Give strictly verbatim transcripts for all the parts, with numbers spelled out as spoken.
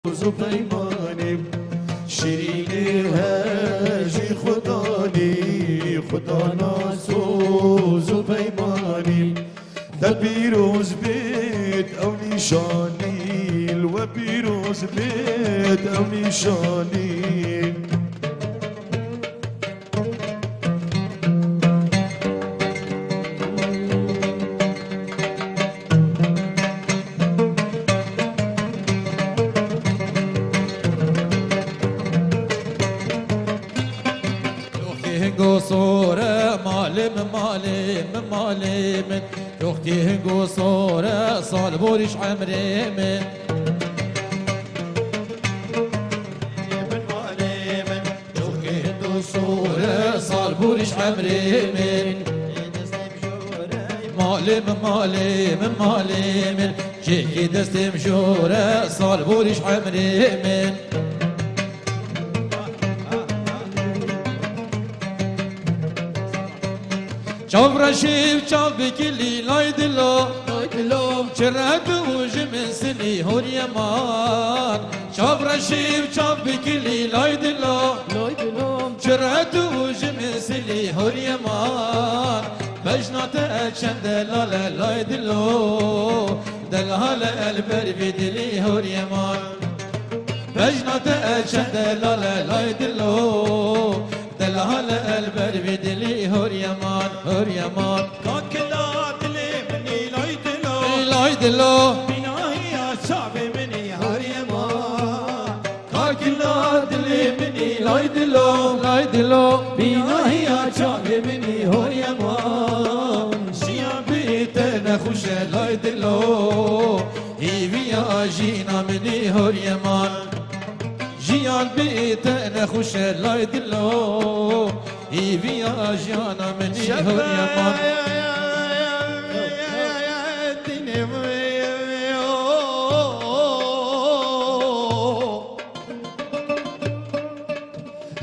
Soz û peymanî, şirînê hejî xudanî, xudana soz û peymanî. Te pîroz bêt ew nîşanî, li we pîroz bêt ew nîşanî. Doxê hingo sor e, malê min, malê min, malê min. Doxê hingo sor e, sal borîş emrê min. Min, malê min. Doxê hingo sor e, sal borîş emrê min. Malê min, malê min, malê min. Çêkê destê min jor e, sal borîş emrê min. Çav reşî û çav bikilî lay dilo. Lay dilo. Çi re tu û ji min silî horiye man. Çav reşî û çav bikilî lay dilo. Lay dilo. Çi re tu û ji min silî horiye man. Bejna te çend delal e lay dilo. Delal e li ber vî dilî horiye man. Bejna te çend delal e lay dilo. Delal e li ber vî dilî horiye man, horiye man. Kakila dilê min î lay dilo. Î lay dilo. Bînahiya çavê min î horiye man. Kakila dilê min î lay dilo. Lay dilo. Bînahiya çavê min î horiye man. Jiyan bê te nexweş e lay dilo. Hêviya jîna min î horiye man. Jiyan bê te nexweş e lay dilo. Hêviya jiyana min î horiye man.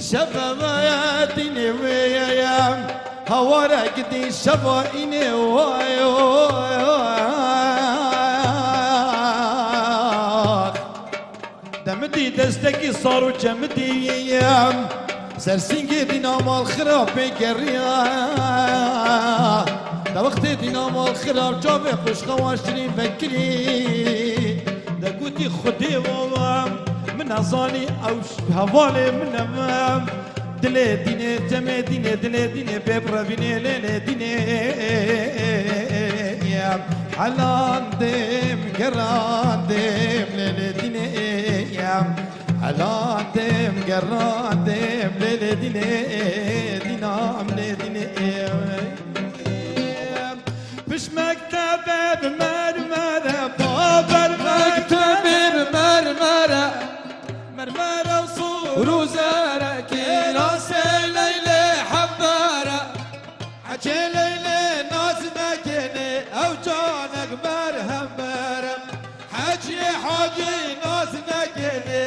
Şeva me dînê wê ye, haware gidî şeva înê, way, way. Demidî destekî sar û çemidî, sersîngê dîna mal xirab pê geriya. De wextê dîna mal xirab çavê xweşxewa şirîn vekirî. De gotî Xwedê wawa, min nezanî ew hevalê min e. Dilê dînê, cemê dînê, dilê dînê, bê birevînê, lê lê dînê. Helandêm, gerandêm, lê lê dînê. Helandêm, gerandêm, lê lê dînê. Dînam lê dînê. Pişt mektebe bi mermere, baber mektebe bi mermere. Mermere û sûr û zere, kîlasê Leylê hembere. Hecê Leylê naz nekene, ew canek berhembere. Hecê Hacî naz nekene,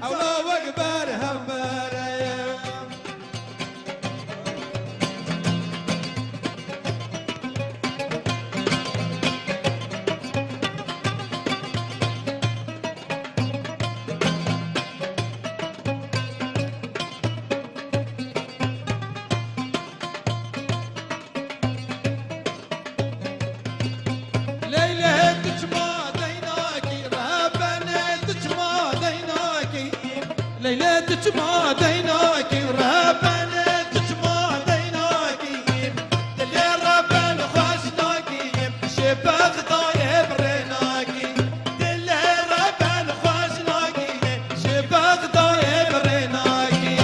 ew lawek berhembere. Leylê tu çima deynakî, Rebbenê tu çima deynakî? Leylê tu çima deynakî, Rebbenê tu çima deynakî? Dilê Rebben xweş nakî, ji Bexdayê bi rê nakî. Dilê Rebben xweş nakî, ji Bexdayê bi rê nakî.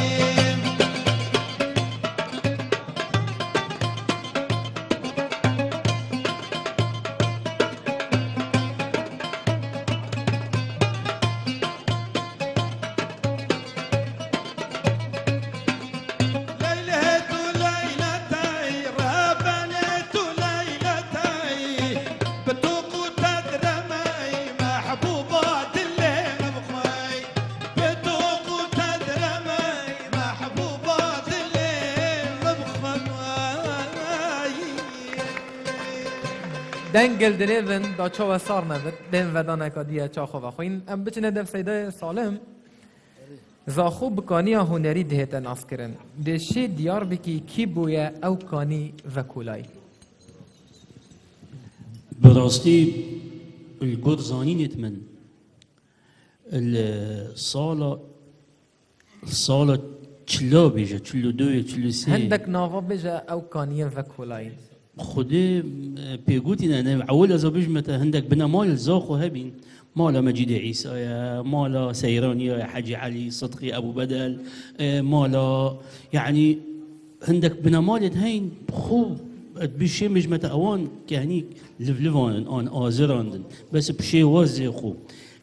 Deng gel dilê bin, da çawa sar nebit, bên vedaneka diye çaxo vexwîn. Em biçine dev Seydayê Salim. Zaxo bi kaniya hunerî dihête naskirin. Dê şê diyar bikî kî bûye ew kanî vekolay. Bi rastî li gor zanînêt min li sala sala çila bêje, çil û du yê, çil û sê yê. Hindek nava bêje ew kaniye vekolayî. Xwedê, e, pêgotî ne, ne, ewil ez bijme te hindek binemal li Zaxo hebîn. Mala Mecîdê Îsa ye, mala Seyraniya ye, Hecî Elî, Sidqî, Ebû Bedel, e, mala, yanî hindek binemalêt heyn, xwe, ez bijî şê bijme te ewan kehnî livlivan in, an azirandin. Bes bi şêwazê xwe.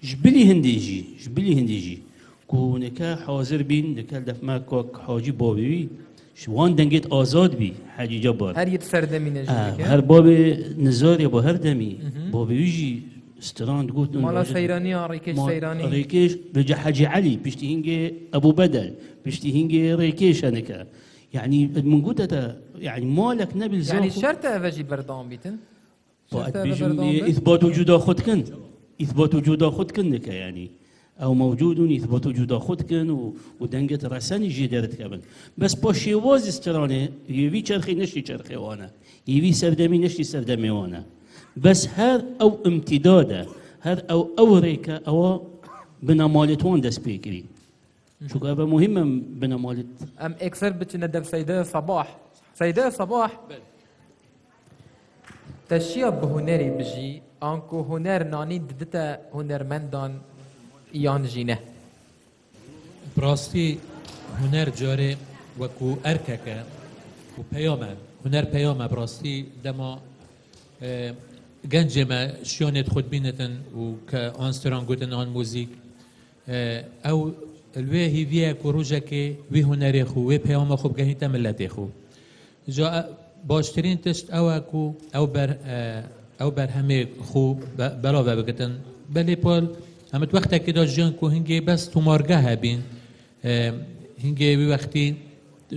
Ji bilî hindê jî, ji bilî hindê jî. Ku neke hazir bîn, neke li def me kak Hacî bavê wî, ji wan dengêt azad bî, Hacî Cebar. Her yê di serdemî ne jî Ah, neke. Her bavê Nizar ya bo her demî, Mhm. bavê wî jî stran digotin. Mala Hacî Seyraniya, Rêkêş Ma-, Seyranî. Rêkêş, bêje Hacî Elî, piştî hingê Ebû Bedel, piştî hingê Rêkêş e neke. Yanî min gote te, yanî malek nebî li Yanî Zaxo. Şert e eve jî berdewam bîtin? Ba ez bêjim, îsbat û cuda xwe dikin. Îsbat û cuda xwe dikin neke, yanî. Ew mewcûd in, îsbat û cuda xwe dikin û, û dengê te resenî jê derdikevin. Bes pa şêwazî stranê, yê vî çerxê neştî çerxê wan e. Yê vî serdemî neştî serdemê wan e. Bes her ew imtîdad e, her ew, ew rêk e, ewa binemalêt wan dest pê kirî. Çunku ev e muhîm e binemalît. Em ekser biçine dev Seyde Sabah. Seyde Sabah. Belê. Te şiya bi hunerî bijî, anku huner nanî didite hunermendan yan jî ne? Bi rastî huner carê wekû erkek e û peyam e. Huner peyam e bi rastî dema E, gencê me şiyanê xwe dibînitin û ke an stran gotin an muzîk, e, ew li wê hîvî ye ku rojekê wî hunerê xwe, wê peyama xwe bigehînte miletê xwe. Ca, e, baştirîn tişt ew e ku ew ber-, e, ew berhemê xwe be-, belave bigitin. Belê pal, em di wextekê de jiyan ku hingê bes tomargeh hebîn, E, hingê wî wextî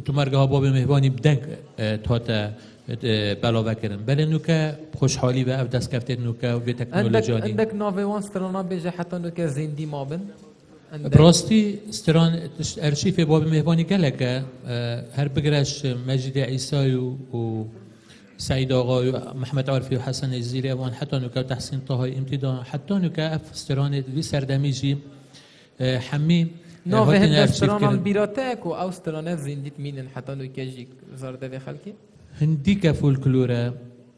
tomargeha Babê Mêhvanî bi deng, e, dihate, e, belave kirin. Belê nûke bi xweşhalî ve ev destkeftê nûke û vê teknolojiya nî. Endek navê wan strana bêje heta nûke zîndî mabin? Bi rastî stran, tişt-, erşîfê Babê Mêhvanî gelek e. E, her bigire ji Mecîdê Îsayî û, û Seîd Axa û Mehmet Arifî û Hesenê Zîlê wan heta nûke Tehsîn Tahayî îmtîda heta nûke ev stranê vî serdemî jî E, hemî, e, Navê hatin hindek stranan bîra te ye ku ew strane zîndî dimînin heta nûke jî zardevê xelkê? Hindîke folklor e,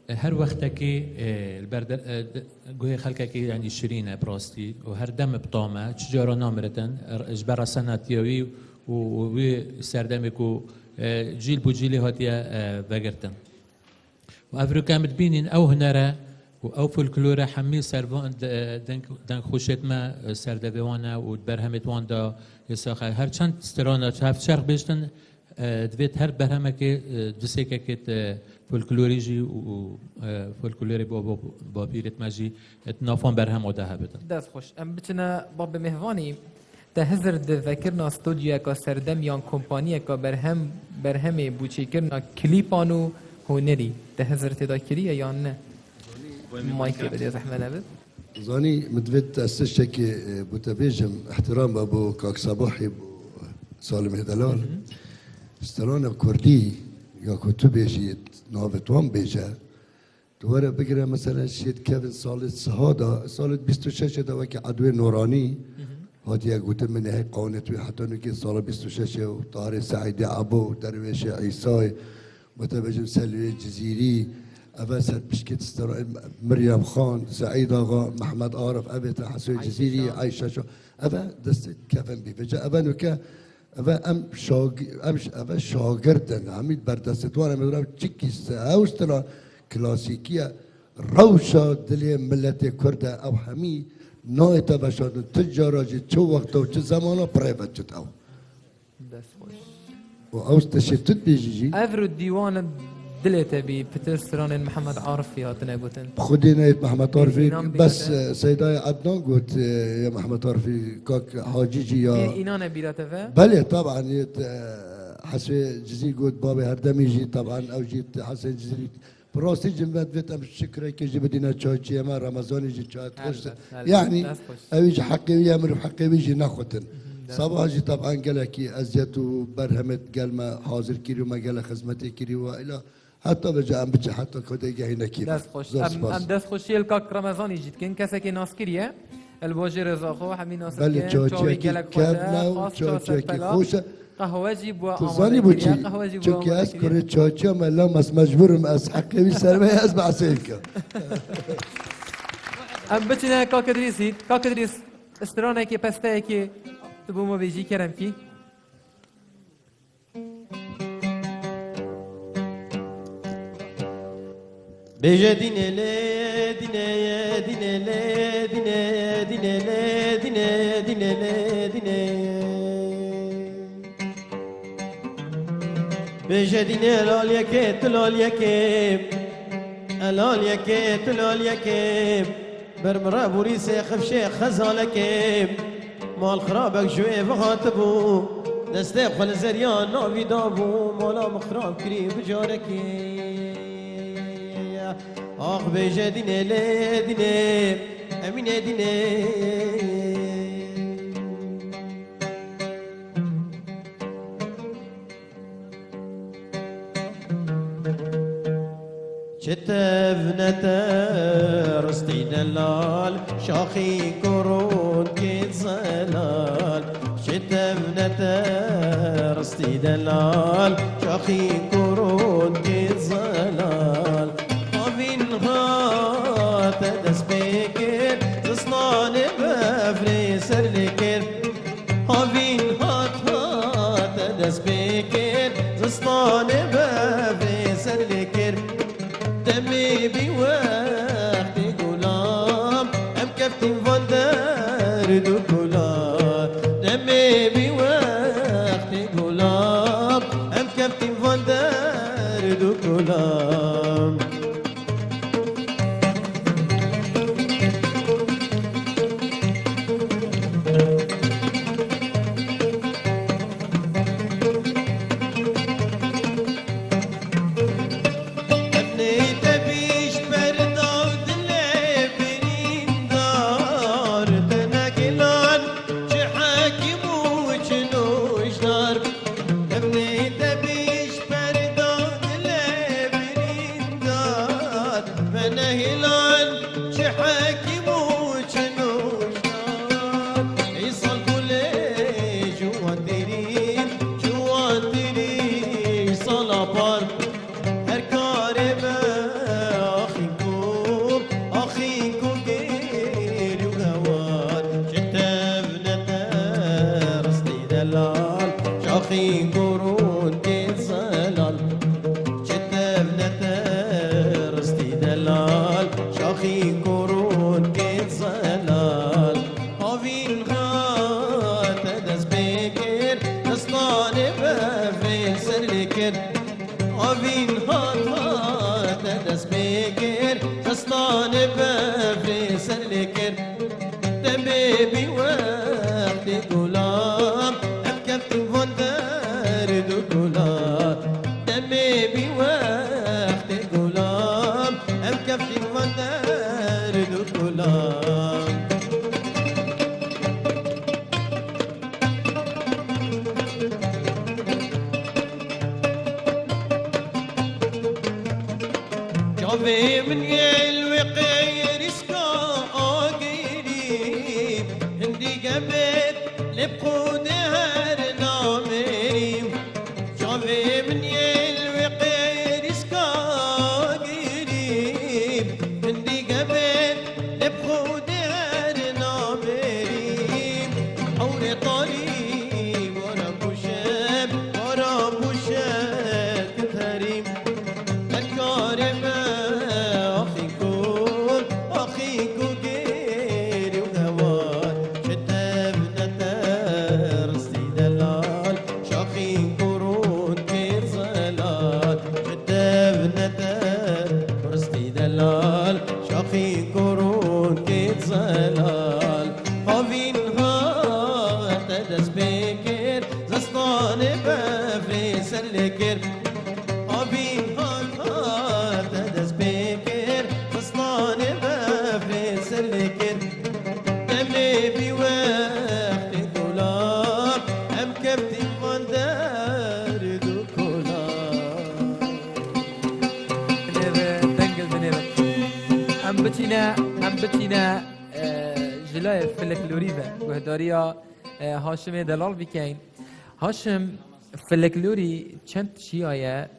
e, her wextekê, e, li ber de, e, de, guhê xelkekê yanî şirîn e bi rastî û her dem bi tam e, çi cara namiritin, e, ji ber resenatiya wî û, û wî serdemê ku, e, cîl bo cîlê hatiye, e, vegirtin. Û ev rûke em dibînîn ew hunere û ew folklore hemî servan de-, deng, dengxweşêt me, e, serdevê wan e û di berhemêt wan de êsax e. Her çend strana çav çerx bêjtin, e, divêt her berhemekê, e, du sêkekêt, e, folklorî jî û, û, e, folklorê bo, bo, bapîrêt me jî, e, di nafan berhemo de hebitin. Dest xweş. Em biçine Babê Mêhvanî. Te hizir di vekirina studyoyeka serdem yan kompaniyeka berhem, berhemê bûçêkirina klîpan û hunerî, te hizir tê de kiriye yan ne? Maykê bidê zehmet nebit. Zanî, min divêt ez tiştekê, e, bo te bêjim, îhtîram be bo Kak Sebahî, bo Salimê Delal. Hı hı. Strana kurdî, ya ku tu bêjî, navê wan bêje, Tu were bigire mesela şêt kevin salê siha de, salê bîst û şeş de wekî Edwê Noranî Hı hı. hatiye gotin, min hê qanûnê wî heta nûkê sala bîst û şeş û tarê Seîdê Ebo, Derwêşê Îsayê, mutebecim Selwê Cizîrî, eve serpişkê Miryem Xan, Seîd Axa, Mehmet Arif, eve te Hesê Cizîrî, Ayşe Şah, eve destê kevin bî. Vêca eve nûke Eve em şag-, em ş-, eve şagirdin, hemî berdestê wan em ra çikî se-, ew stila klasîkî ye. Rewşa dilê miletê Kurd e, ew hemî nayê te veşandin. Tu cara jî çi wexta û çi zemana pirê veçit ew. Dest xweş. Û ew tiştê tu dibêjî jî. Ev ru dîwan dilê te bî, pitir stranên Mihemed Arifî hatine gotin. Xwedê neyê Mihemed Arifî, Bêjînan bes, bîne te. E, Seydayê Ednan got, e, ya Mihemed Arifî, kak Hacî jî ya. Bîr înan e bîra te ve? Belê, taban, yê, e, Hesê Cizîr got, babê her demî jî, taban, ew jî Hesê Cizîrî Bi rastî jî min divêt em şikrekê jî bidîne çayçiyê me, Remezanê jî çayet xweş e. Helbet, helbet. Yanî, dest xweş. Ew jî heqê wî ye, mirov heqê wî jî nexwetin. Mhm, dest Sabaha xweş. Jî teban gelekî eziyet û berhemê gel me hazir kirî û me gelek xizmetê kirî û ila heta vêca em biçe heta kodê gehîne kî me. Dest xweş. Zor Em, spas. Em dest xweşiyê li kak Remezanî jî dikin. Kesekê nas kiriye. Li bajêrê Zaxo hemî nas Belê dikin. Çawê çawçiyekî gelek xweş e. Kevn e û Xas çawê çawçiyekî serpela. Xweş e. Qehwe jî bû Tu amade zanî bû kiriye, çi? Qehwe jî bû Çunke amade ez kiriye. Kurê çaçiya me, la ez mecbûr im, ez heqê wî ser me ye, ez behsê wî bikim. Em biçine Kak Idrîsî. Kak Idrîs, stranekê, pesteyekê tu bo me bêjî kerem kî. Bêje dînê lê, dînê ye, dînê lê, dînê, dînê lê, dînê, dînê lê, dînê ye. Bêje dînê laliyekê, tu laliyekê, e laliyekê, tu laliyekê. Ber min re borîsê xifşê xezalekê, mal xirabek ji wê ve hatibû, destê xwe li zeriya navî dabû, mala min xirab kirî bi carekê. Ax bêje dînê lê dînê, Emînê dînê. Çi tevne te ristî delal, şaxî kurûn kê zelal. Çi tevne te ristî delal, şaxî kurûn kê zelal. Havîn hate dest pê kir, zistanê bevrê ser lê kir. Havîn hat hate dest pê kir, zistanê bevrê ser lê kir. Demê bî wextê gulam, em keftîn van derd û kulan. Demê bî wextê gulam, em keftîn van derd û kulan. Evnê te bîş berdaw dilê birîndar, te negilan çi hekîm û çi nûjdar. Evnê te bîş berdaw dilê birîndar, me nehilan çi hekîm û çi nûjdar. Îsal kulê ciwantirî, ciwantirî sala par. Her karê me axîn ku, axîn ku gêr û hewar. Çi tevne te ristî delal, şaxîn kurûn kê zelal. Çi tevne te ristî delal, şaxîn kurûn kê zelal. Havîn hate dest pê kir, distanê bevrê ser lê kir. Avîn hat hate dest pê kir, distanê bevrê ser lê kir. Demê bî wextê gulam, em keftin van derd û gulan. Demê bî wextê gulam, em keftin van derd û gulan. Çavê min yê li wê qêrîska agirî, hindî gebêt lê bi xwedê her namêrî. Çavê min yê li wê qêrîska agirî, hindî gebêt lê bi xwedê her namêrî. Ewrê tarî, wara bûşe, wara bûşe, kit herî. Her karê me axîn ku, axîn ku gêr û hewar. Çi tevne te ristî delal, şaxîn kurûn kê zelal. Çi tevne te ristî delal, şaxîn kurûn kê zelal. Havîn hate dest pê kir, zistanê bevrê ser lê kir. Avîn hat hate Biçîne, e, ji layê filiklorî ve guhdariya, e, Haşimê Delal bikeyn. Haşim, filiklorî çend çiya ye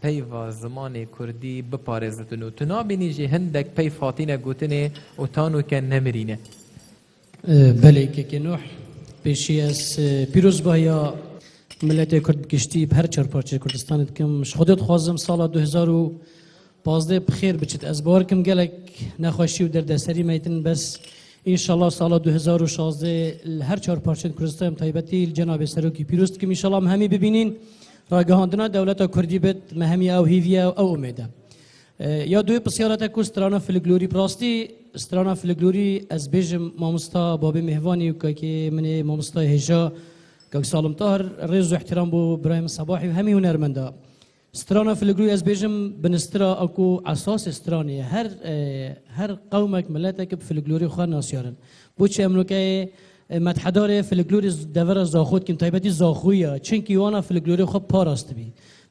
peyva zimanê kurdî biparêzitin û tu nabînî jî hindek peyv hatîne gotinê û tano ke nemirîne? E, belê, kekê Nuh, pêşî ez, e, pîrozbahiya miletê Kurd bi giştî bi her çar parçeyê Kurdistanê dikim. Ji Xwedê dixwazim sala du hezar û pazdeh bi xêr biçit. Ez bawer kim gelek nexweşî û derdeserî me hêtin, bes înşallah sala du hezar û şazdeh li her çar parçeyên Kurdistanê, bi taybetî li cenabê Serokî pîroz dikim. Înşallah em hemî bibînîn ragihandina dewleta Kurdî bit, me hemî ew hêvî ye û ew umêd e. E, ya duyê pisyara te ku strana filiklorî, bi rastî strana filiklorî ez bêjim mamosta babê mêvanî û kakê min ê mamosta hêja kak Salim Tahir, rêz û ihtiram bo birayê min Sebahî û hemî hunermenda. Strana filiklorî ez bêjim binistira a ku esasê stranê ye. Her, e, her qewmek, miletek bi filiklorê xwe nasiyar in. Bo çi em nokeyê, e, medhedarê filiklorê z-, devera Zaxo dikin, taybetî Zaxoyî ya. Çimkî wana filiklorê xwe parastibî.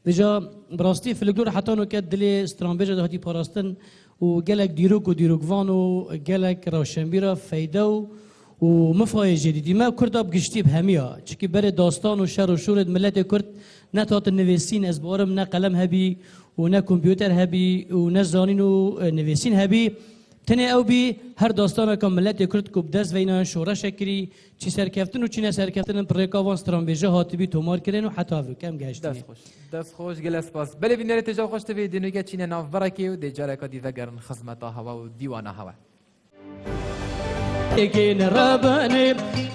Vêca bi rastî filiklor heta noke dilê stranbêja de hatî parastin û gelek dîrok û dîrokvan û gelek rewşenbîra feyde û, û mifayê jê dîtî. Me Kurda bi giştî bi hemiya. Çimkî berê dastan û şer û şorê di miletê Kurd ne dihatin nivîsîn, ez bawerim ne qelem hebî û ne kompûter hebî û ne zanîn û, e, nivîsîn hebî. Tenê ew bî, her dastaneka miletê Kurd ku bi dest ve înan şoreşek kirî, çi serkeftin û çi neserkeftin in, bi rêka van stranbêje hatibî tomar kirin û heta vê kem gehiştî. Dest xweş. Dest xweş, gelek spas. Belê bînerê têja xweş, divê dê nûke çîne navberekê û dê careka dî vegerin xizmeta hewa û dîwana hewa. Çêkin rebenê,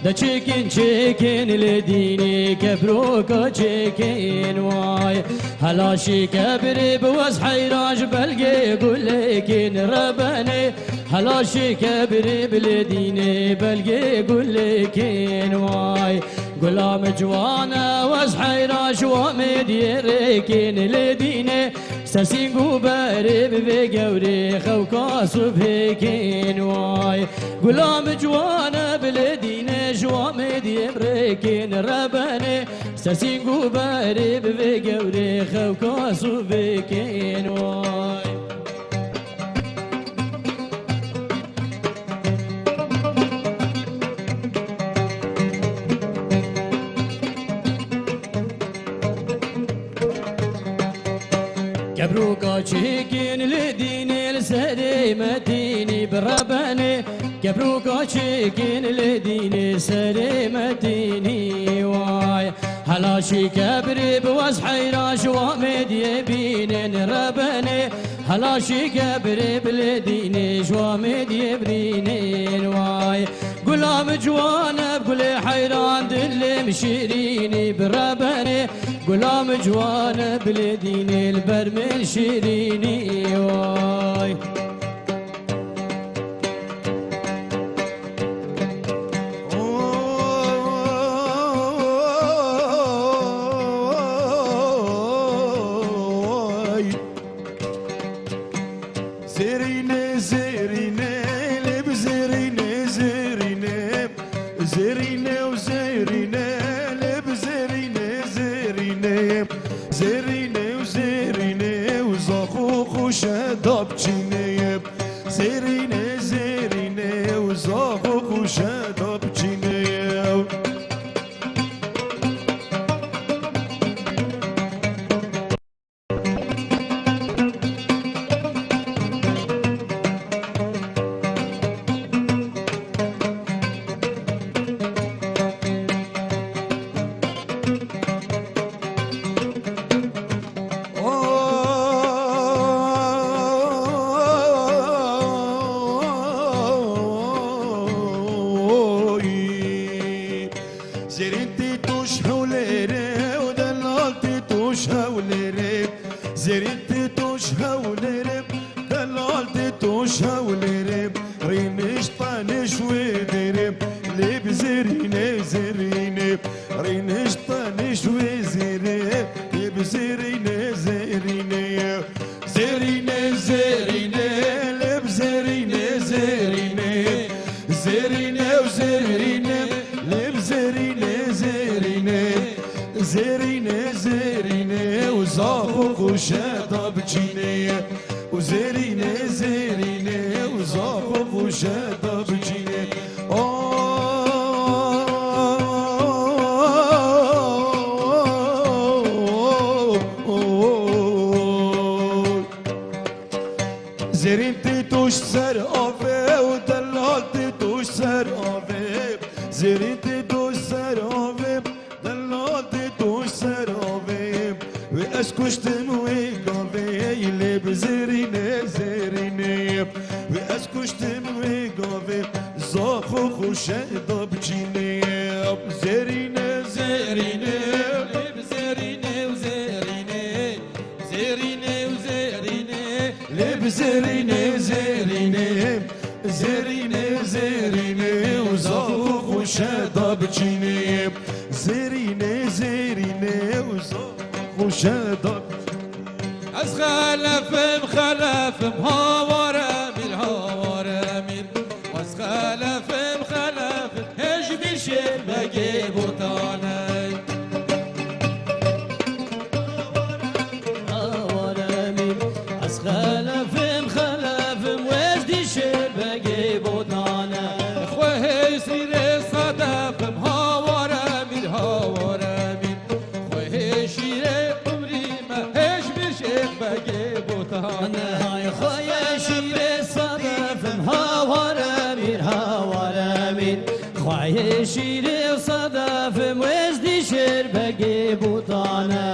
de çêkin, çêkin lê dînê kebroka çêkin way. Helaşî kebrê bi wez heyran ji belgê gulêkin rebenê. Helaşê kebrê bi lê dînê belgê gulêkên way. Gula min ciwan e, wez heyran ji wa mêdiyê rêkên lê dînê. Sesîng û berê bi vê gewrê xewka subhêkên way. Gula min ciwan e, bi lê dînê ji wa mêdiyê rêkên rebenê. Sesîng û berê bi vê gewrê xewka subhêkên way. Kebroka çêkin lê dînê li serê me tînî bi rebenê. Kebroka çêkin lê dînê serê me tînî way. Helaşî kebrê bi wez heyran ji wa mêdiyê bînin rebenê. Helaşî kebrê bi lê dînê ji wa mêdiyê bînin way. Gula min ciwan e, bi gulê heyran dilê min şîrînî bi rebenê. Gula min ciwan e, bi lê dînê li ber min şîrînî way. Oy. Zerine, zerine, leb zerine, zerine. Zerine û zerine, leb zerine, zerine. Zerine û zerine û zaxo xweşe da biçîne. Zerine, zerine û zaxo xweşe da biçîne. Oy. Zerîn tê toş hewlêrê û delal tê toş hewlêrê. Zerîn tê toş hewlêrê, delal tê toş hewlêrê. Rîniştene ji wê derê, lê bi zerînê, zerînê. Rîniştene ji wê zerê, lê bi zerînê, zerînê. Zerîne, zerîne, lê bi zerîne, zerîne. Zerîne û zerîne, lê bi zerîne, zerîne. Zerîne, zerîne û zaxo xweşe da biçîne. Û zerîne, zerîne û zaxo Dê dost ser avê, delal dê dost ser avê. Wê ez kuştim wê gavê, lê bi zerînê, zerînê. Wê ez kuştim wê gavê, zaxo xweşe da biçînê. Zerînê, zerînê, lê bi zerînê û zerînê. Zerînê û zerînê, lê bi zerînê, zerînê. Zerînê, zerînê û zaxo xweşe da biçînê. Zerînê, zerînê û zaxo xweşe da biçînê. Ez xelefim, xelefim, hawar emîr, hawar emîr. Ez xelefim, xelefim, hêj bir şêr begê botane. Hawar emîr, ez xelefim, xelefim, wezdî şêr begê botane. Xwe hêsîrê sedefim, hawar emîr, hawar emîr. Xwehê şîrê umrî me, hêj bir şêx begê botane. Hay xwehê şîrê sedefim, hawar emîr, hawar emîr. Xwehê şîrê sedefim, wezdî şêr begê botane.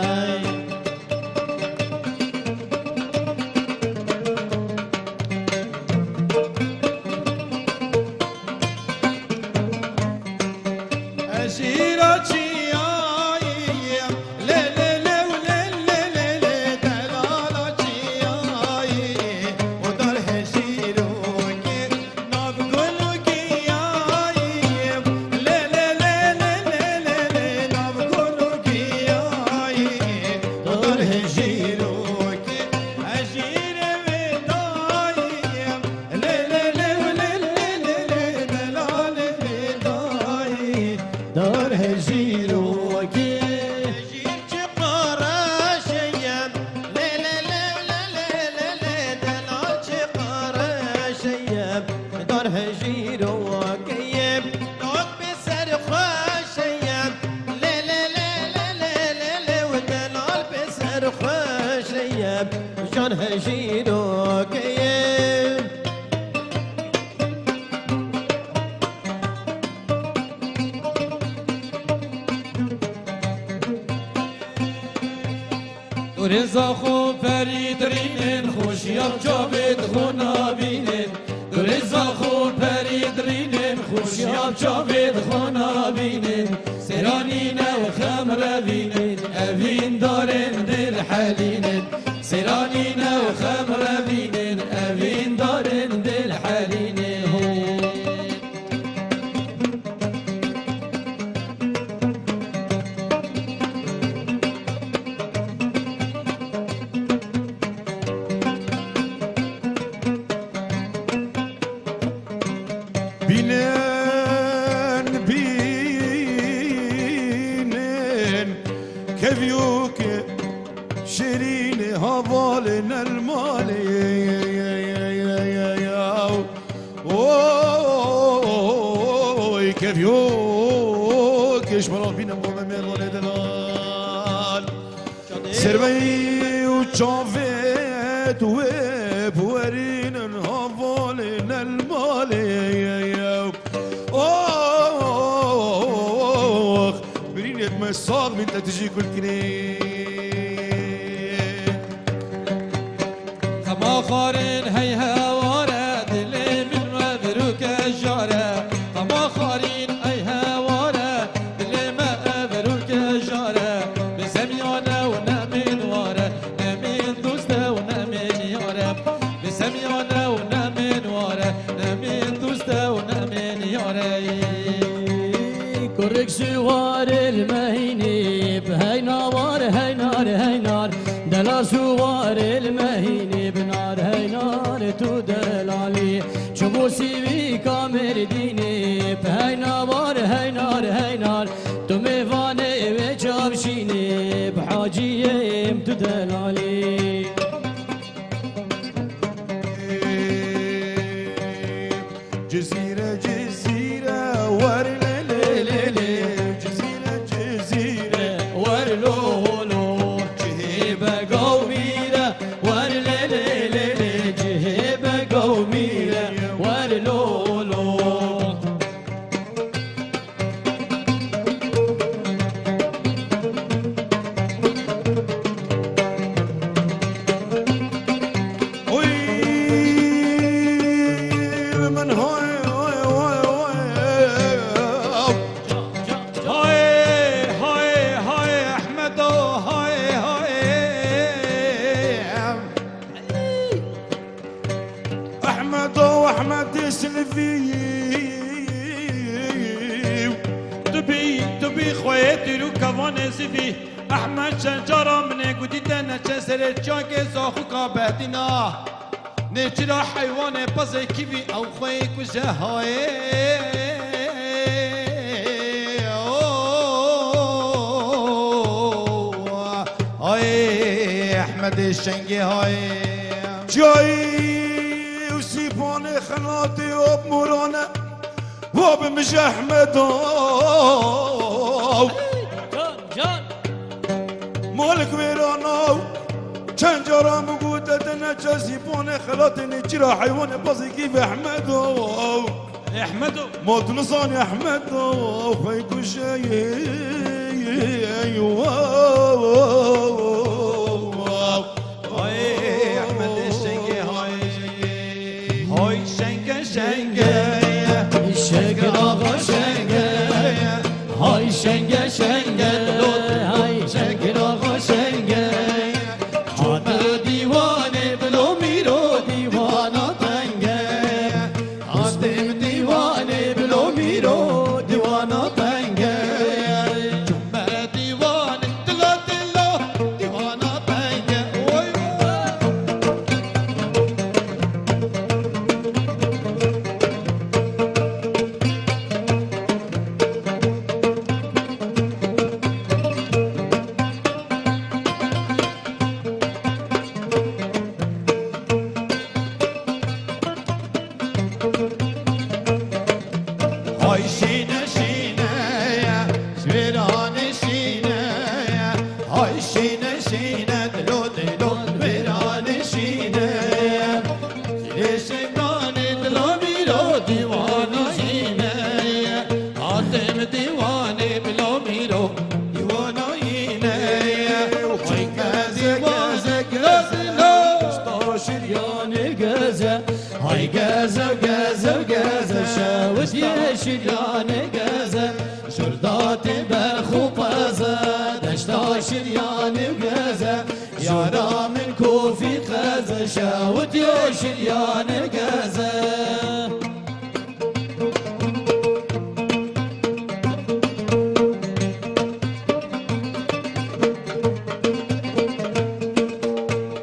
Hejîra çiyayî, lê lê lê û lê lê lê lê, delala çiyayî, û dar hejîrokê, nav gul û giyayî, lê lê lê lê lê lê lê, nav gul û giyayî, û dar hejîrokê, hejîrê wê dayî. Lê lê lê lê lê lê lê, delalê dayî, dar hejîrokê. Hejîr çi qereşe ye, lê lê lê lê lê lê lê, delal çi qereşe ye, dar hejîrokê ye. Dok bi ser xweşe ye, lê lê lê lê lê lê lê, û delal bi ser xweşe ye, jan hejîrokê ye. Dorê zaxo perî dirînin, xweşiya bi çavê dixwe nabînin. Dorê zaxo perî dirînin, xweşiya bi çavê dixwe nabînin. Sêranîn ew xem revînin, evîn darên dil helînin. Sêranî new xem revînin, evîn darên dil helînin. Ho. Bînin, bînin, keviyok şêrînê havalê nelmalê. Oy, keviyok, ji me re bînin, bo me mêrdanê delal. Serveyî û çavêt wê biwerînin havalê nelmalê. Ox, birînêt me sax bîn te tijî kulkinê. Xema xwarên hey heware, dilê min me vir û kejare. Xema xwarîn ey heware, dilê me ev rûke jare. Bi semiyane û nemên ware, nemên doste û nemên yare. Bi semiyane û nemên ware, nemên doste û nemên yare. Kurik suwar el mehînî, heyna war, heynar, heynar. Dela suwar el mehînî, binar heynar tu delalî. Çimo sîvî ka Mêrdînê, heyna war, heynar, heynar. Tu mêvanê wê çavşînê, bi haciyê em tu delalî. Cizîre, Cizîre, wer lê lê lê lê. Cizîre, Cizîre, wer lo lo. Cihê bega û mîre, wer lê lê lê lê. Cihê bega û mîre, wer lo lo. Tu bî xweyê tîr û kevanê zîvî. Ehmed çend cara min ê gotî te neçe serê çiyakê zaxûka Behdîna. Nêçira heywanê pezê kîvî ew xweyê kuje hayê. Ay Ehmedê şengê hayê. Çiyayî û sîpanê xelatê ap morane. Wa bi mij Ehmedo. Can, can. Malik wêrana. Çend cara min gote te neçe sîpanê xelatê nêçira heywanê pezekî bi Ehmedo. Ehmedo. Ma tu nizanî Ehmedo xwey kuşeyê. Hay Ehmedê şengê hay. Hay şenge şenge. Şengir axa şenge. Hay şenge şenge. Hay şengir axa şenge. Hate dîwanê bilo mîro dîwana tenge. Astêm dîwanê bilo mîro dîwana tenge. Çûme dîwanê dilo dilo dîwana tenge. Oy, oy. Hay şîne şîne, ji wêranê şîne. Hay şîne şîne, dilo dilo, wêranê şîne. Şîne şînganê, dilo mîro dîwana şîne. Hatim dîwanê, bilo mîro dîwana yîne. Çike dîwane geze, dilo. Şiryanê geze. Hay geze, geze, geze, şewit yeşil yanê geze. Şurdatê berx û peze, deşta şiryanê geze. Yara min kofî qeze, şewit yeşil yanê geze.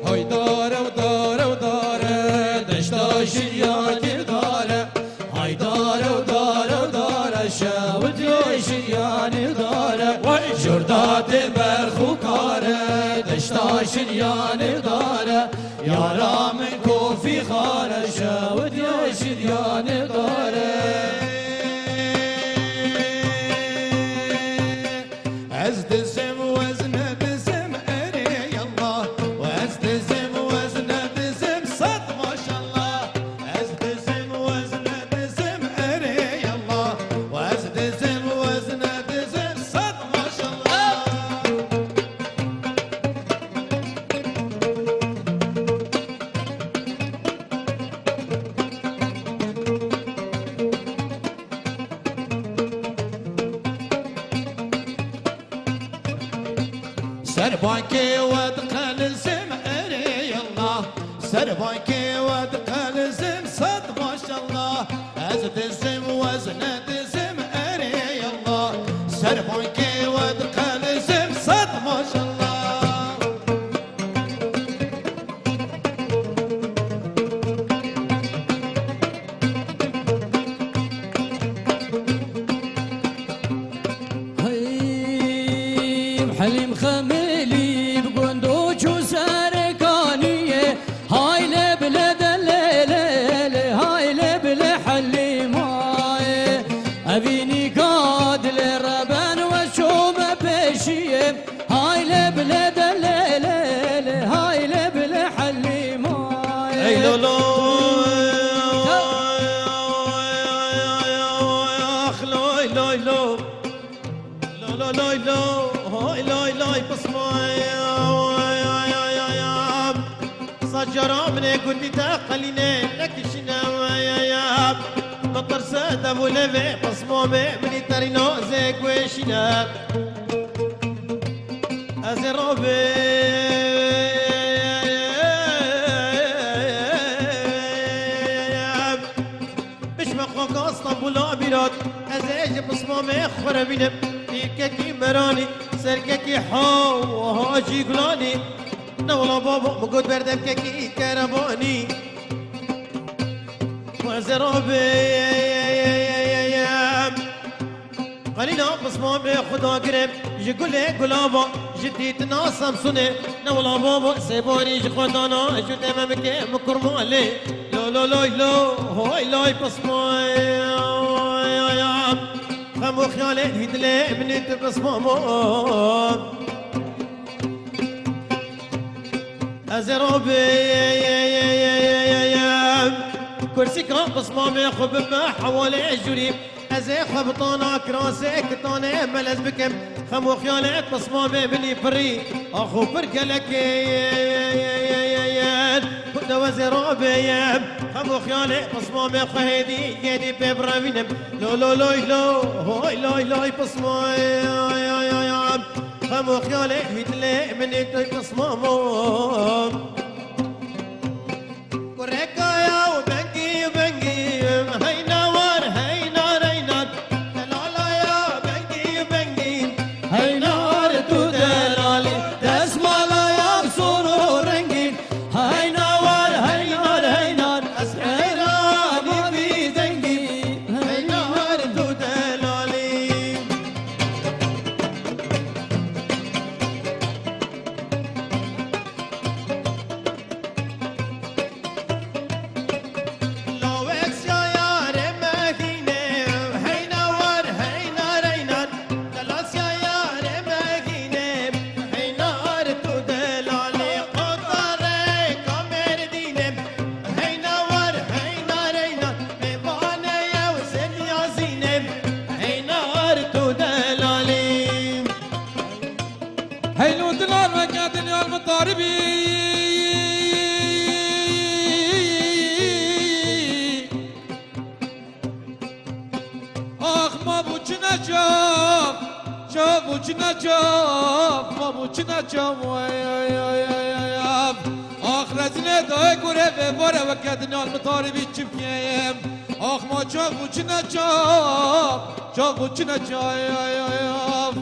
Hay dare û dare û dare, deşta şirya girdare. Hay dare û dare û dare, şewit yeşil yanî dare. Vay! Jurdatê berx û kare, deşta şiryanê dare. Yara min kofî xare, şewit yeşil yanê dare. Ez dizim, wezne dizim, erê yallah. Ez dizim, wezne dizim, sed maşallah. Ez dizim, wezne dizim, erê yallah. Ez dizim, wezne dizim, sed maşallah. Ser bankê we diqelizim, erê yallah. Ser bankê we diqelizim, sed maşallah. Ez dizim, wezne dizim, erê yallah. Ser bankê we diqelizim, sed maşallah. Hey, Helîm Xemilî bi gund û çû Serkaniyê. Hay lê bi lê de lê lê lê, hay lê bi lê Helîmayê. Evînî ka dilê reben we çûme pêşiyê. Hay lê bi lê de lê lê lê, hay lê bi lê Helîmayê. Ey lo lo. Ax loy loy lo. Lo lo loy lo. Hoy loy loy pismay. Sacara min ê gundî te qelîne nekişîne. Natirse devû levê pismamê minî terîno zê guêşîne. Ez ê rabê. Bişme xaka Stenbula bîrat. Ez ê ji pismamê xwe re bînim. Kekî meranî, ser kekî haw, hacî gulanî. Ne wela baba, min got berdem kekî kerebanî. Wezê rabê. Qelîla pismamê xwe dagirim, ji gulê gulava, ji dîtina Samsûnê. Ne wela baba, sêbarî ji xwe dana, ji te me bike min kurmalê. Lo, lo, loy, lo, hoy, loy, pismam. Xem û xiyalê wî dilê min ê tu pismamo. Ez ê robê kursîka pismamê xwe bime hewalê jûrî. Ez ê xwe bi tana kirasê kitane melez bikim. Xem û xiyalê pismamê min î pirî, axo pir gelekê. Ku de wezê rabê ye, xem û xiyalê pismamê xwe hêdî, hêdî pê birevînim. Lo, lo, loy, lo, hoy, loy, loy, pismay. Xem û xiyalê wî dilê min ê toy pismamo. Kureka ya û bengî û bengî, heyna war, heyna reyna. Delala ya bengî û bengî, heyna war tu delalî. Desmala ya sor û rengî, heyna war, heyna reyna. Ez heyranî vî dengî, heyna war tu delalî. Lawek siyaya re mehîne, heyna war, heyna reyna. Galasya yarê me hîne, heynar tu delalî, qotare kamerdîne, heyna war, heyna reyna, mêvane yew senya zîne, heynar tu delalî. Heylo dilar veke dinyar min taribî. Ax ma bu çine çav, çav bu çine çav, ma bu çine çav, ay, ay, ay, ay, ay, av. Ax rezîlê dayê gure vê bare weke dinyal min tarî bî çi bikeyim. Ax ma çav bu çine çav, çav bu çine çav, ay, ay, ay, av.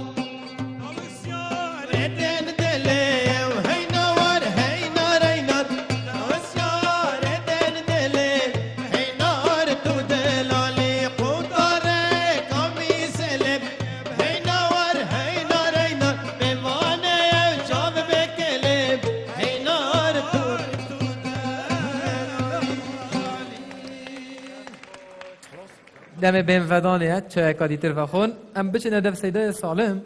Demê bên vedanê ye, çayeka dîtir vexwin. Em biçine dev Seydayê Salim.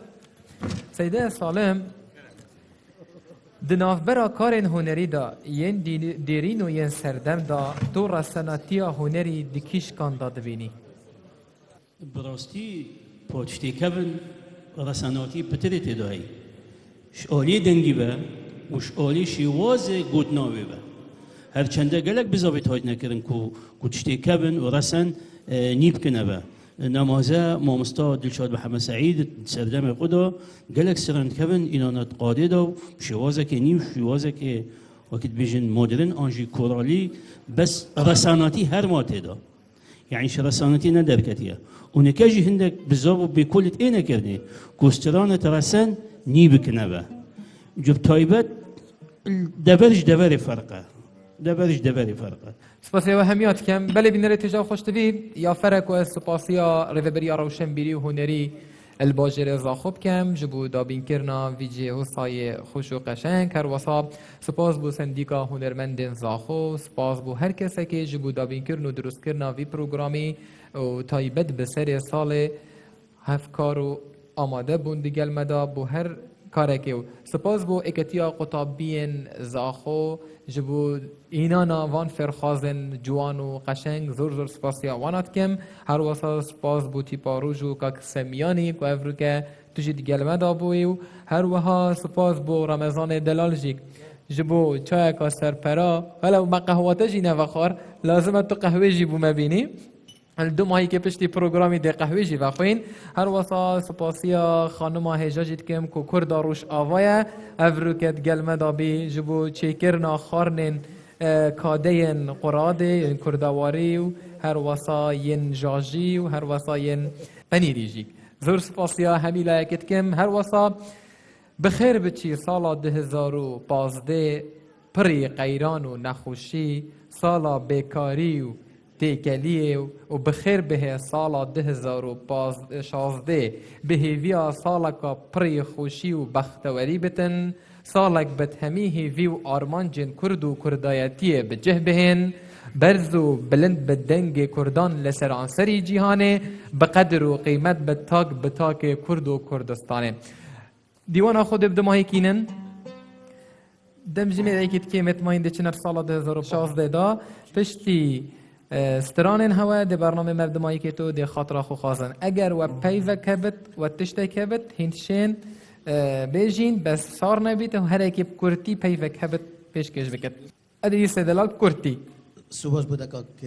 Seydayê Salim, di navbera karên hunerî de yên dî-, dêrîn û yên serdem de tu resenatiya hunerî di kî şikan de dibînî? Bi rastî, pa tiştê kevin resenatî pitirê tê de heye. Ji aliyê dengî be û ji aliyê şêwazê gotina wê be. Her çende gelek bizavê hatine kirin ku, ku tiştê kevin û resen, e, nî bikine be. Nemaze mamosta Dilşad Mihemed Seîd di serdemê xwe de gelek siran dikevin, înana di qadê de û şêwazekê nî û şêwazekê wekî dibêjin modern an jî koralî, bes resanatî her ma tê de. Yanî ji resanetî ne derketiye. Û nike jî hindek bizav û bêkolî tê nekirinê ku stranê te resen nî bikine be. Cub taybet dever ji deverê ferq e. Dever ji deverê ferq e. Spasiya we hemiya dikim. Belê bînerê têja xweş dibî. Ya fere ku ez spasiya Rêveberiya Rewşenbîrî û Hunerî li bajêrê Zaxo bikim, ji bo dabînkirina vî cihê wisa yê xweş û qeşeng. Her wesa spas bo Sendîka Hunermendên Zaxo, spas bo her kesekê ji bo dabînkirin û dirustkirina vî programî û taybet bi serê salê hevkar û amade bûn di gel me de bo her karekê û spas bo Êketiya Qutabiyên Zaxo ji bo înana van fêrxwazên ciwan û qeşeng zor zor spasiya wana dikim. Her wesa spas bo Tîpa Roj û Kak Semiyanî ku evroke tu jî di gel me de bûyî û her wiha spas bo Remezanê Delal jî ji bo çayeka serpera, welew me qehwa te jî nevexwar, lazim e tu qehwê jî bo me bînî. Li du mahîkê piştî programî dê qehwê jî vexwîn. Her wesa spasiya xanima hêja jî dikim ku Kurda Rojava ye. Evroke di gel me de bî ji bo çêkirina xwarnên, e, kadeyên quradê yên kurdewarî û her wesa yên jajî û her wesa yên penîrî jî. Zor spasiya hemî layekê dikim. Her wesa bi xêr biçî sala du hezar û pazdeh, pirî qeyran û nexweşî, sala bêkarî û têkeliyê û bi xêr bihê sala du hezar û şazdeh, bi hêviya saleka pirî xweşî û bextewerî bitin, salek bi hemî hêvî û armancên Kurd û Kurdayetiyê bi cih bihên, berz û bilind bi dengê Kurdan li seranserî cîhanê, bi qedir û qîmet bi tak bi takê Kurd û Kurdistanê. Dîwana xwe dê bi dimahî kînin. Dem jî mêrekî dikê mêtmayîn diçine sala du hezar û şazdeh de. Piştî, e, stranên hewe dê bernamê me bi dimahîkê to dê xatira xwe xwazin. Eger we peyvek hebit, we tiştek hebit, hîn şên, e, bêjîn, bes sar nebît û herekî bi kurtî peyvek hebit pêşkêş bikit. Edî Seydelal bi kurtî. Spas bo te kak, e,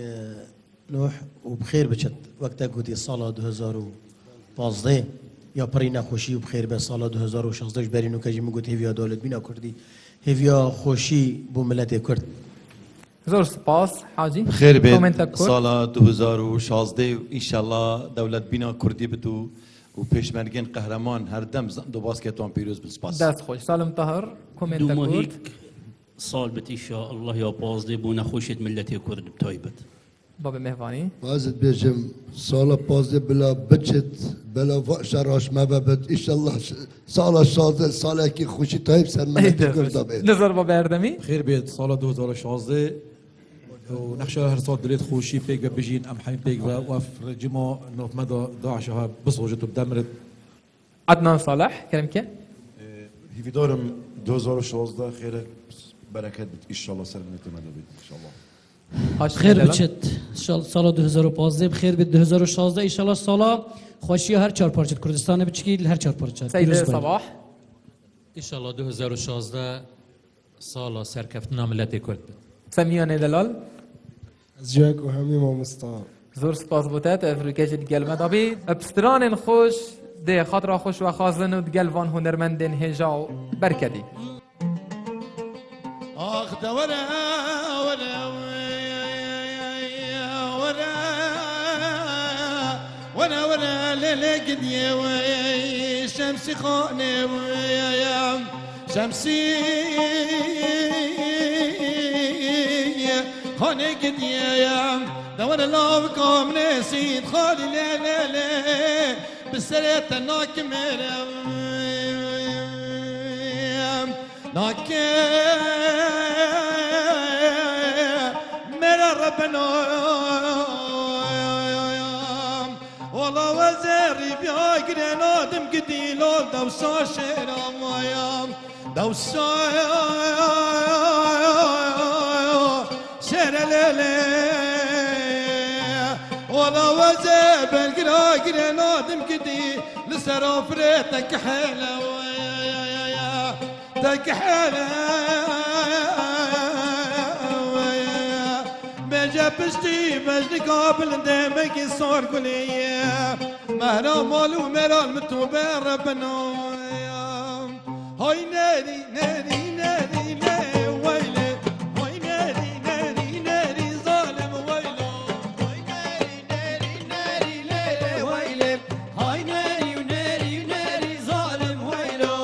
Nuh û bi xêr biçit. Wek te gotî sala du hezar û pazdeh ya pirî nexweşî û bi xêr be sala du hezar û şazdeh ji berî nûke jî min got hêviya dewletbîna Kurdî, hêviya xweşî bo miletê Kurd. Zor spas, Hacî. Bi xêr bê. Komenta kurt. Sala du hezar û şazdeh û înşallah dewletbîna Kurdî bit û, û pêşmergên qehreman her dem zand û basket wan pîroz bin. Spas. Dest xweş. Salim Tahir, komenta kurt. Dûmahîk sal bit înşallah ya pazdeh bo nexweşiyet miletê Kurd bi taybet. Babê Mehvanî. Ez dibêjim, sala pazdeh bila biçit, bela va şer aşme vebit. Înşallah ş-, sala şazdeh salekî xweşî tayb ser miletê Kurd de bê. Nizar Babê Erdemî. Xêr bê, sala du hezar û şazdeh û nexşa her sal dilêt xweşî pêk ve bijîn, em hemî pêk ve wef rejîma navme de DAIŞ ha bisojit û demrit. Adnan Salih, kerem ke. Ee, hîvîdarim du hezar û şazdeh xêrek bereket bit, înşallah ser miletê me de bit, înşallah. Haşim Xêr Delal. Biçit. Şal-, sala du hezar û pazdeh bi xêr bit, du hezar û şazdeh înşallah sala xweşiya her çar parçet Kurdistanê biçikî li her çar parçet. Seyde Pîroz be. Sabah. Înşallah du hezar û şazdeh sala serkeftina miletê Kurd bit. Semiyanê Delal. Ez cihek û hemî mamosta. Zor spas bo te, tu ev rûke jî digel me dabî. Bi stranên xweş dê xatira xweş wexwazin û digel van hunermendên hêja û berkedî. Ax de were, were, were, were, were, lê, lê gidiyê wê, Şemsî Xanê wê, Şemsî Xanê gidiyê, de were lav kam nesît xalî lê, lê, lê, bi serê te nakimêre. Nake mera Rabbena. Wala we zerî biya girena dim gidî lol dewsa şêra waya. Dewsa şêre lê lê. Wala we zê belgira girena dim gidî li ser afirê te kihêle waya. Tek hele bêje piştî mejnika bilindê mekî sor gulê ye. Mehra mal û meral min tu be rebino ye. Hay nerî, nerî, nerî, lê weylê. Hay nerî, nerî, nerî, zalim weylo. Hay nerî, nerî, nerî, lê weylê. Hay nerî, nerî, nerî, zalim weylo.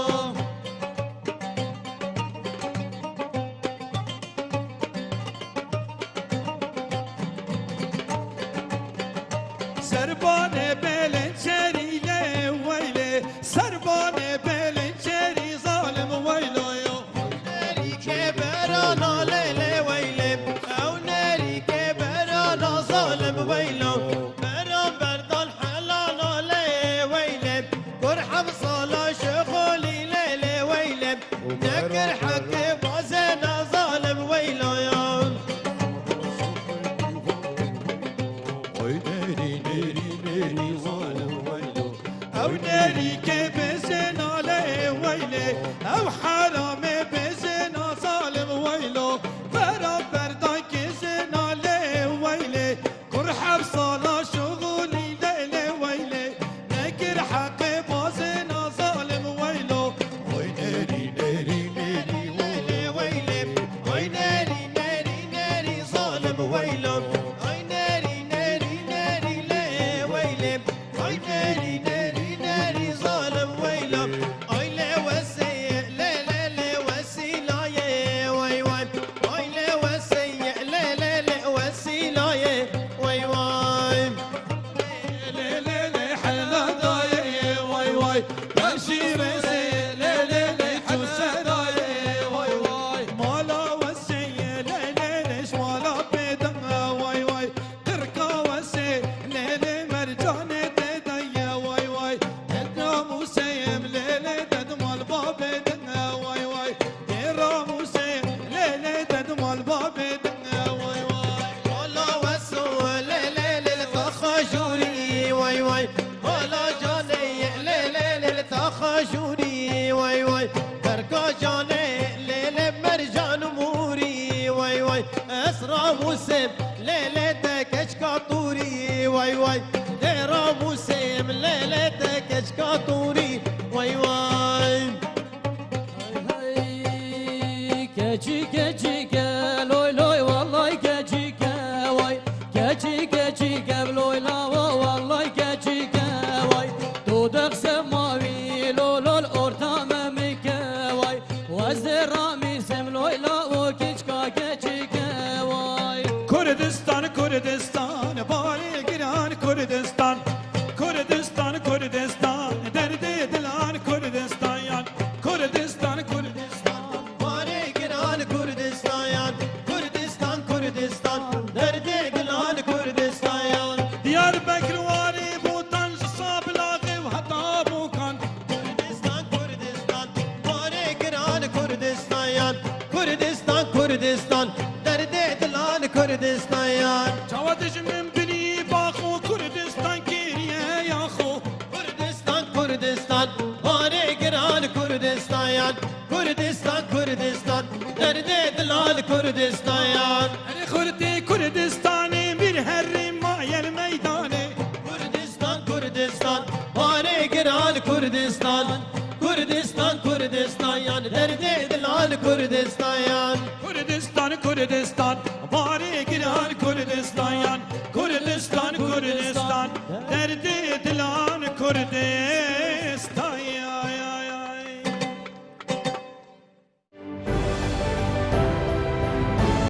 Serbanê belên çerî lê weylê, serbanê belên çerî zalim weylo yo. Nerî kê berana lê lê weylê, ew nerî kê berana zalim weylo. Beramber dan helala lê weylê, kur hemsala şexolî lê lê weylê. Nekir heqê bazêna zalim weylo ya. Oy nerî, nerî, nerî, zalim weylo. Ew nerî kê bezêna lê weylê. Ew heramê bezêna zalim weylo. Beraber dan kê zêna lê weylê. Kur hevsala şuxulî lê lê weylê, nekir heqê bazêna zalim weylo. Oy nerî, nerî, nerî, lê lê weylê. Oy nerî, nerî, nerî, zalim weylo. Oy nerî, nerî, nerî, lê weylê. Oy nerî, nerî, Şîrê lê lê lê çû serayê, vay vay. Mala wesê lê lê lê, ji mala pê de, vay vay. Qirka wesê lê lê, mercanê tê de ye, vay vay. Ded ramûsê em lê lê, ded mal babê de, vay vay. Dê ramûsê lê lê, ded mal babê de, vay vay. Mala weso lê lê lê, li taxa jûrî, vay vay. Mala canê lê lê lê, li taxa jûrî, vay vay. Berka canê lê lê, mercan û mûrî, vay vay. Ez ramûsê lê lê, te keçka tûrî, vay vay. Dê ramûsê em lê lê, te keçka tûrî, vay vay. Hey, keçî, keçîke, loy, loy, wallay keçîke, way. Keçî, keçîke, loy, lawo, wallay keçîke, way. Tu dexse mawî, lol, lol, orta memike, way. Wezê ramîsem, loy, lawo, kiçka keçîke, way. Kurdistan, Kurdistan, barê giran Kurdistan. Kurdistan, Kurdistan, derdê dilan Kurdistan yan. Kurdistan, Kurdistan, barê giran Kurdistan yan. Kurdistan, Kurdistan, derdê dilan Kurdistan yan. Diyarbekir, Warê, Botan, ji Sablaxê û heta Bokan. Kurdistan, Kurdistan, barê giran Kurdistan yan. Kurdistan, Kurdistan, derdê dilan Kurdistan yan. Çawa dijmin binî baxo, Kurdistan kiriye yaxo. Kurdistan, Kurdistan, barê giran Kurdistan yan. Kurdistan, Kurdistan, derdê dilan Kurdistan yan. Erê xurtê Kurdistanê, mîr herî mayel meydanê. Kurdistan, Kurdistan, barê giran Kurdistan. Kurdistan, Kurdistan yan, derdê dilan Kurdistan yan. Kurdistan, Kurdistan, barê giran Kurdistan yan. Kurdistan, Kurdistan, derdê dilan Kurdistan.